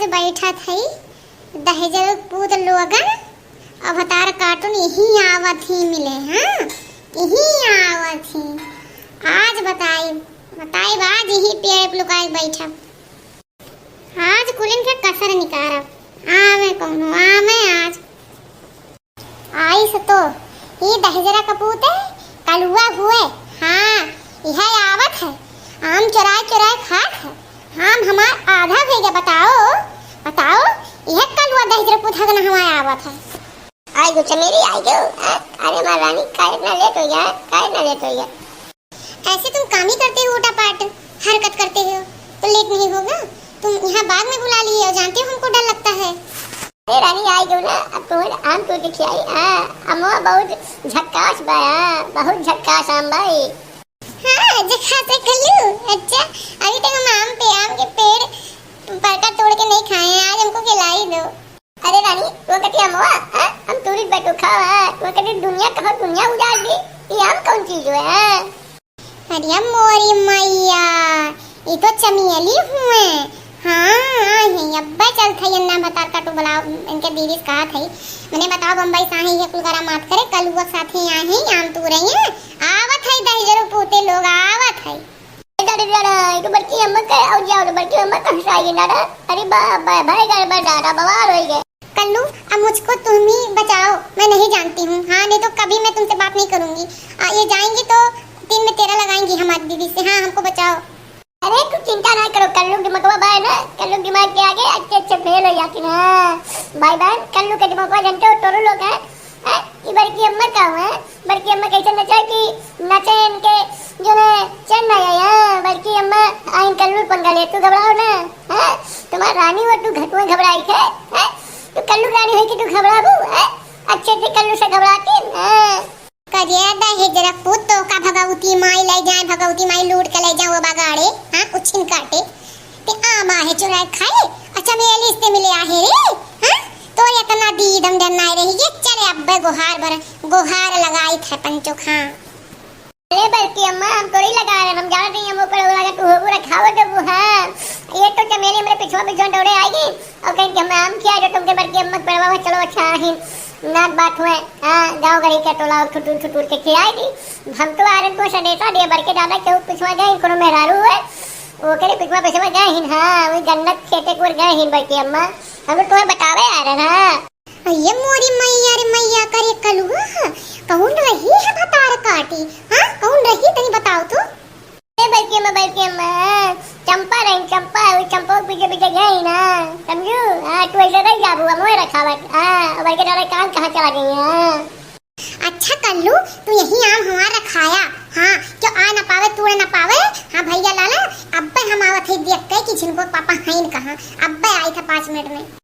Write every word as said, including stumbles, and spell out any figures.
बैठत हई दहिजर पूत लोगन, अवतार cartoon यही आवत ही मिले, हाँ, यही आवत ही। आज बताई, बताई, आज यही पेड़ पे लुकाए के बैठब। आज कुलिन के कसर निकारब। आवे कौनो, आवे आज। आइस तो, ई दहिजरा कपूत है, कलुआ हुए। हाँ, यह आवत है। आम चुराए चुराए खात है। आम हमार आधा भइगा, बताओ, बताओ, यह कलुआ दहिजरा पूत हगना हमार आवत है। आई गो चमेली, आई गो। हाँ? अरे माँ रानी, काहे इतना late हो गया? काहे इतना late हो गया? ऐसे तुम काम ही करते हो, उटापाट हरकत करते हो, तो late नहीं होगा? तुम यहाँ बाग में बुला लिए और जानते हो हमको डर लगता है। अरे रानी, आई गो ना, अब तुम्हें आम तोड़ के खिलाई। हाँ, अमवा बहुत झक्कास बा, हाँ, बहुत झक्कास आम बा ई। हाँ, झक्कास है कल्लू। अच्छा, अभी तक हम आम पे, आम के पेड़ पर का तोड़ के नहीं खाए हैं, आज हमको खिलाई दो। अरे रानी, तू कती अमवा, हाँ? हम तूरी बैठो खावा, तू कती दुनिया कहो, दुनिया उजाड़ दी। ये आम कौन चीज है, हाँ? अरे मोरी मैया, ये तो चमेली हुए। हाँ, हाँ, यही अब्बे चलत है, ये ना भतार काटू बुलाओ, इनके दीदी से कहा था। मने बताओ, बम्बई से आए हैं, ये कुल गरम मत करे, कलुआ के साथ ही आए हैं, आम तोड़ रही हैं। आवत है दहिजरो पूते लोग, आवत है। ए दादा, दादा, ये तो बड़की अम्मा का, और जाओ तो बड़की अम्मा का हंसाई दादा। अरे बा-, बा-, भाई गड़बड़ दादा, बवाल हो गए। कल्लू, अब मुझको तुम ही बचाओ, मैं नहीं जानती हूँ। हाँ, नहीं तो कभी मैं तुमसे बात नहीं करूँगी। आ, ये जाएंगी तो तीन में तेरह लगाएंगी हमारी दीदी से। हाँ, हमको बचाओ। अरे तू चिंता ना करो, कल्लू दिमागवा बा है ना, कल्लू दिमाग के आगे अच्छे अच्छे फेल हो जाती ना। भाई बहन, कल्लू के दिमागवा जानते हो, टोरू लोग हैं। हैं? ये बड़की अम्मा का हुआ है? बड़की अम्मा कैसे नचाए कि नचे इनके जो ने चैन ना आया, हाँ, बड़की अम्मा आइन कल्लू पंगा ले, तू घबराओ ना, हाँ, तुम्हारा रानी हो, तू घ-, तुम्हें घबराई थे, हैं? तू कल्लू रानी होई कि तू घबराबू, हैं? अच्छे से कल्लू से घबराती, हाँ। करिया दहेजरा पूत तो का भगवती माई ले जाए, भगवती माई लूट के ले जाए वो बगाड़े, हाँ, उछिन काटे। ते आम आहे चुराए खाए, अच्छा मेरे लिस्ते मिले आहे रे, हाँ? तो इतना दीदम डरना रही, ये चले अब्बे गोहार बर, गोहार लगाई थे पंचो खां। अरे बड़की अम्मा, हम तोरी लगा रहे, हम जानत नहीं, हम ऊपर लगा, तू हो पूरा खावा देबू, हाँ। ये तो चमेली मेरे पिछवा पिछवा दौड़े आएगी और कहीं कि हम आम खिया जो तुमके बड़की अम्मा के पेड़वा में, चलो अच्छा ही नात बात हुए, हाँ, गाँव गली के टोला ठुटुर ठुटुर के खियाएगी। हम तो आ रहे, तू संदेशा दिए बड़के दादा के पिछवा गए, कोनो मेहरारू है, ओकरे पिछवा पिछवा गए हिन, हाँ, वो गन्नत खेते को गए हिन बड़की अम्मा, हम तो तुम्हें बतावे आ रहे ना। अये मोरी मैया रे मैया, करे कलुआ, कौन रही है भतार काटी? हाँ, कौन रही, तनी बताओ तो। ए बड़की अम्मा, बड़की अम्मा, चंपा रही, चंपा, वो चंपा के पीछे पीछे गई ना, समझू? हाँ, तू ऐसे रह जाबू, हम वहीं रखावत। हाँ, बड़के दादा कान कहाँ चला गई है? अच्छा कल्लू, तू यही आम हमार रखाया, हाँ, क्यों आ ना पावे, तोड़ ना पावे। हाँ भैया लाला, अब्बे हम आवत है देख के कि झिनको पापा हैं कहाँ, अब्बे आई था पाँच मिनट में।